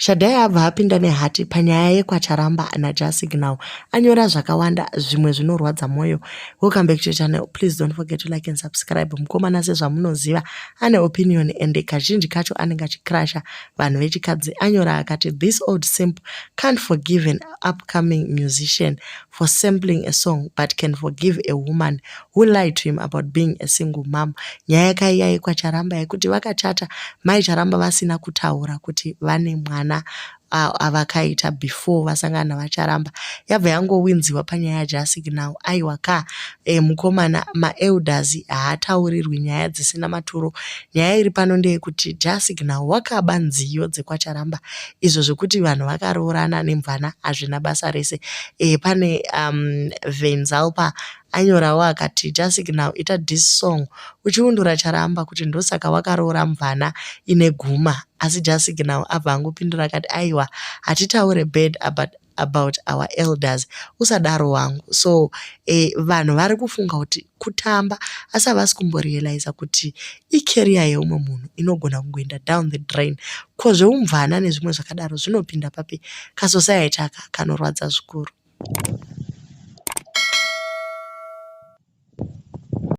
Shadhai abva apinda nehati panyaya yekwaCharamba naJah Signal. Anyora zvakawanda zvimwe zvinorwadza mwoyo. Welcome back to your channel. Please don't forget to like and subscribe. Mukomana sezvamunoziva ane opinion and kazhinji kacho anenge achicrasha vanhu vechikadzi. Anyora akati this old simp can't forgive an upcoming musician for sampling a song but can forgive a woman who lied to him about being a single mom. Nyaya yakaiya yekwaCharamba yekuti vakachata mai Charamba vasina kutaura kuti vane mwana avakaita before vasangana navaCharamba. Yabva yangowinziwa panyaya yaJah Signal. Aiwa ka mukomana maelders haataurirwi nyaya dzisina maturo. Nyaya iri pano ndeyekuti Jah Signal wakaba nziyo dzekwaCharamba izvo zvekuti vanhu vakaroorana nemvana hazvina basa rese. Pane Venzalpa anyorawo akati Jah Signal ita diss song uchiundura Charamba kuti ndosaka wakaroora mvana ine guma. Asi Jah Signal abva angopindura akati aiwa hatitaure bad about our elders usadaro wangu. So vanhu vari kufunga kuti kutamba asi havasi kumborealiza kuti icareer yeumwe munhu inogona kungoenda down the drain. Ko zveumvana nezvimwe zvakadaro zvinopinda papi? Kasociety aka kanorwadza zvikuru.